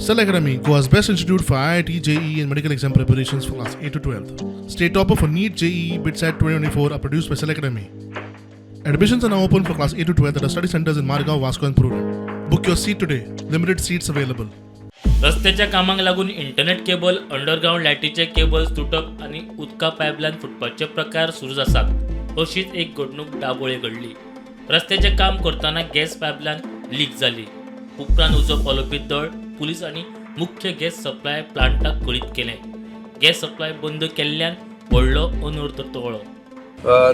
Cell Academy, Goa's best institute for IIT, JEE, and medical exam preparations for class 8 to 12. State topper for NEET, JEE, BITSAT 2024 are produced by Cell Academy. Admissions are now open for class 8 to 12 at our study centers in Margao, Vasco, and Prudent. Book your seat today. Limited seats available. रस्त्याच्या कामाक लागून internet cable, underground लायटीचे cables तुटप आनी उदका pipeline फुटपाचे प्रकार सुरूच आसात. अशीच एक घडणूक दाबोळे घडली. रस्त्याचें काम करतना गॅस पायपलायन लीक जाली. उपरांत उजो पालोवपी दळ, पुलीस आनी मुख्य गॅस सप्लाय प्लांटाक कळीत केलें. गॅस सप्लाय बंद केल्ल्यान व्हडलो अनर्थ टळ्ळो.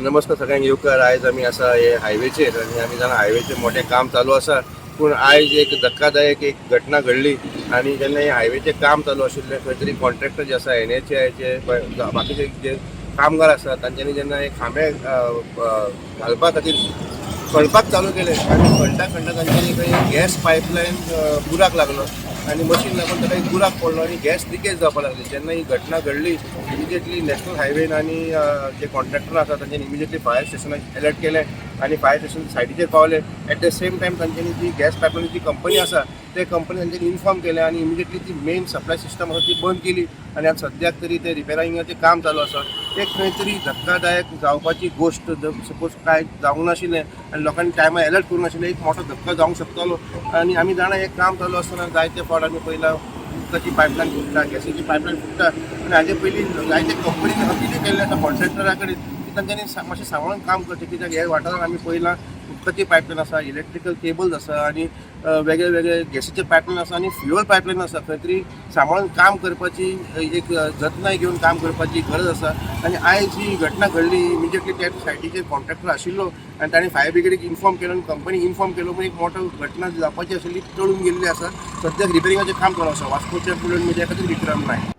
नमस्कार सगळ्यांक, येवकार. आयज आमी आसा हे हायवेचेर आनी आमी जाणा हायवेचेर मोठें काम चालू आसा, पूण आयज एक धक्कादायक एक घटना घडली. आनी जेन्ना हे हायवेचें काम चालू आशिल्लें, खंय तरी कॉन्ट्रॅक्टर जे आसा, एनएचएआयचे, बाकीचे जे कामगार आसा, तांच्यांनी जेन्ना हे खांबे अ, अ, घालपा खातीर खणपाक चालू केलें आनी खणटा खणटा तांच्यांनी खंय गॅस पायपलायन बुराक लागलो आनी मशीन लागून ताका एक बुराक पडलो आनी गॅस लिकेज जावपाक लागली. जेन्ना ही घटना घडली, इमिजिएटली नॅशनल हायवेन आनी जे कॉन्ट्रॅक्टर आसा तांच्यांनी इमिजिएटली फायर स्टेशनाक अलर्ट केलें आनी फायर स्टेशन सायटीचेर पावले. एट the same time तांच्यांनी जी गॅस पायपलायन जी कंपनी आसा, ते कंपनी तांच्यांनी इन्फॉर्म केलें आनी इमिजिएटली ती मेन सप्लाय सिस्टम आसा ती बंद केली आनी आतां सद्याक तरी ते रिपेरिंगाचें काम चालू आसा. एक खंय तरी धक्कादायक जावपाची गोश्ट, सपोज काय जावंक नाशिल्लें आनी लोकांनी टायमार अलर्ट करूंक नाशिल्लें, एक मोठो धक्को जावंक शकतालो. आनी आमी जाणा, हें काम चालू आसतना जायते फावट आमी पळयलां, उदकाची पायपलायन फुट्टा, गॅसीची पायपलायन फुट्टा. आनी हाजे पयलीं जायते कंपनीन अपीलूय केल्लें आसा कॉन्ट्रॅक्टरा कडेन की तांच्यांनी मातशें सांबाळून काम करचें, कित्याक ह्या वाठारांत आमी पळयलां, उदकाची पायपलायन आसा, इलेक्ट्रिकल केबल्स आसा आनी वेगळे वेगळे गॅसीचे पायपलायन आसा आनी फ्युअल पायपलायन आसा. खंय तरी सांबाळून काम करपाची, एक जतनाय घेवन काम करपाची गरज आसा. आनी आयज ही घटना घडली, इमिजिएटली त्या सायटीचेर कॉन्ट्रॅक्टर आशिल्लो आनी ताणें फायर ब्रिगेडीक इन्फॉर्म केलो आनी कंपनीक इन्फॉर्म केलो, पूण एक मोठो घटना जावपाची आशिल्ली टळून गेल्ली आसा. सद्याक रिपेरिंगाचें काम चालू आसा. वास्कोच्या पुलीस मिडिया खातीर विक्रम नायक.